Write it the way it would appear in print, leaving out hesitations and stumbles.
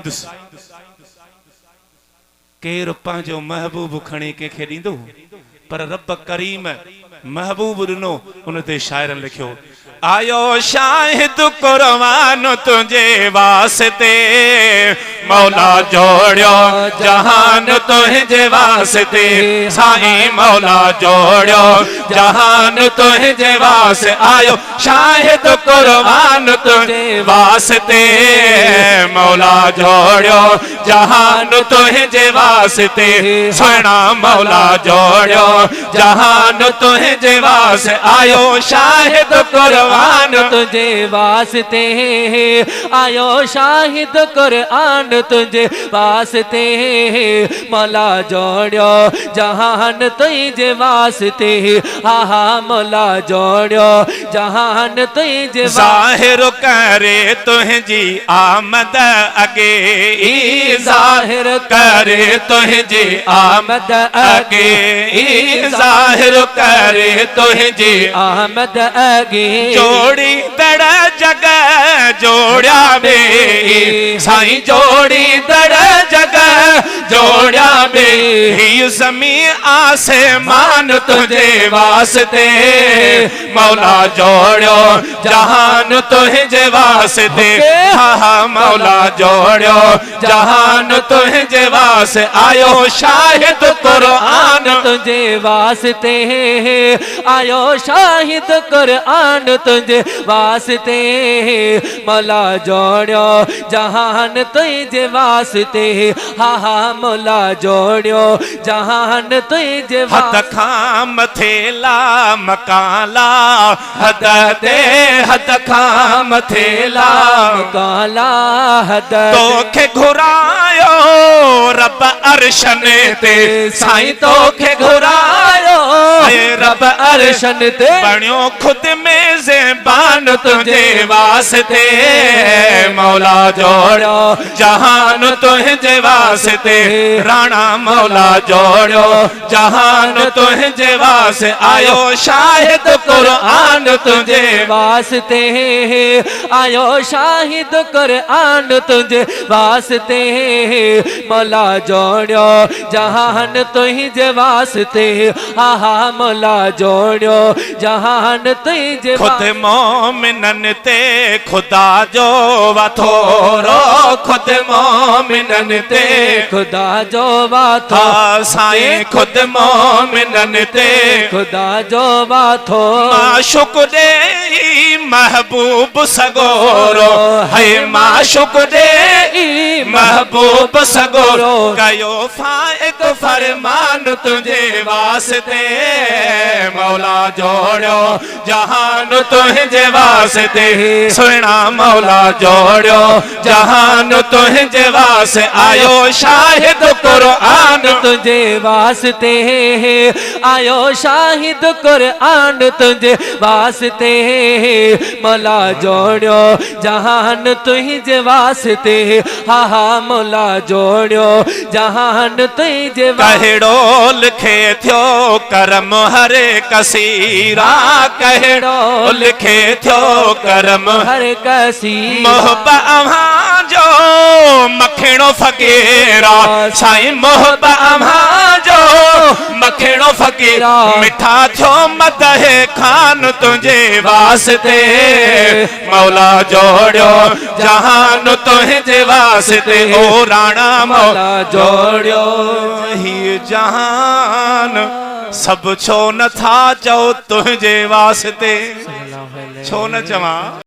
ڳائيندس. ڪير پنهنجو محبوب کڻي ڪنهن کي ڏيندو؟ پر رب ڪريم محبوب ڏنو، ان تي شاعرن لکيو. آيو شاهد قرآن تنهنجي واسطي، مولا جوڙيو جهان تنهنجي واسطي، سائين مولا جوڙيو جهان تنهنجي واسطي، آيو شاهد قرآن تنهنجي واسطي، مولا جوڙيو جهان تنهنجي واسطي، سهڻا مولا جوڙيو جهان تنهنجي واسطي، آيو شاهد قرآن تنهنجي واسطي، آيو شاهد قرآن تنهنجي واسطي، مولا جوڙيو جهان تنهنجي واسطي، ها ها مولا جوڙيو جهان تنهنجي. ظاهر ڪري تنهنجي آمد اڳي ئي، ظاهر ڪري تنهنجي آمد اڳي ئي، ظاهر ڪري تنهنجي آمد اڳي، جوڙيندڙ جڳ جوڙيا ٻئي، سائين جوڙيندڙ جڳ جوڙيا ٻئي، هي زمين آسمان تنهنجي واسطي، مولا جوڙيو جهان تنهنجي واسطي، ها ها مولا جوڙيو جهان تنهنجي واسطي، آيو شاهد قرآن تنهنجي واسطي، آيو شاهد قرآن تنهنجي واسطي، مولا جوڙيو جهان تنهنجي واسطي، ها ها مولا جوڙيو جهان تنهنجي. حد کان مٿي لا مڪان لا حد تي، حد کان مٿي لا مڪان لا حد، توکي گهرايو رب عرشن تي، سائين توکي گهرايو رب عرشن تي، بڻيو خود ۾ زبان تنهنجي واسطي، مولا جوڙيو جهان تنهنجي واسطي، راڻا مولا جوڙيو جهان تنهنجي واسطي، آيو شاهد قرآن تنهنجي واسطي، آيو شاهد قرآن تنهنجي واسطي، مولا جوڙيو جهان تنهنجي واسطي، ها ها مولا جوڙيو جهان تنهنجي. خود مومنن تي خدا جو واٿورو، خود مومنن تي خدا جو واٿو، سائين خود مومنن تي خدا جو واٿو، معشوق ڏي محبوب سڳورو، هي معشوق ڏي محبوب سڳورو، ڪيو فائق فرمان تنهنجي واسطي، مولا جوڙيو جهان تنهنجي واسطي، سهڻا مولا جوڙيو جهان تنهنجي واسطي، آيو شاهد قرآن تنهنجي واسطي، آيو شاهد قرآن تنهنجي واسطي، مولا جوڙيو جهان تنهنجي واسطي، ها ها مولا جوڙيو جهان تنهنجي. ڪهڙو لکي ٿيو ڪرم هر ڪثيرا، ڪهڙو لکي ٿيو ڪرم هر ڪثيرا، محب اوهان جو مکڻو فقيرا، سائين محب اوهان جو مکڻو فقيرا، مٺا ٿيو مدح خان تنهنجي واسطي، مولا جوڙيو جهان تنهنجي واسطي، او راڻا مولا جوڙيو هي جهان، سڀ ڇو نه ٿا چئو تنهنجي واسطي، ڇو نه چوان.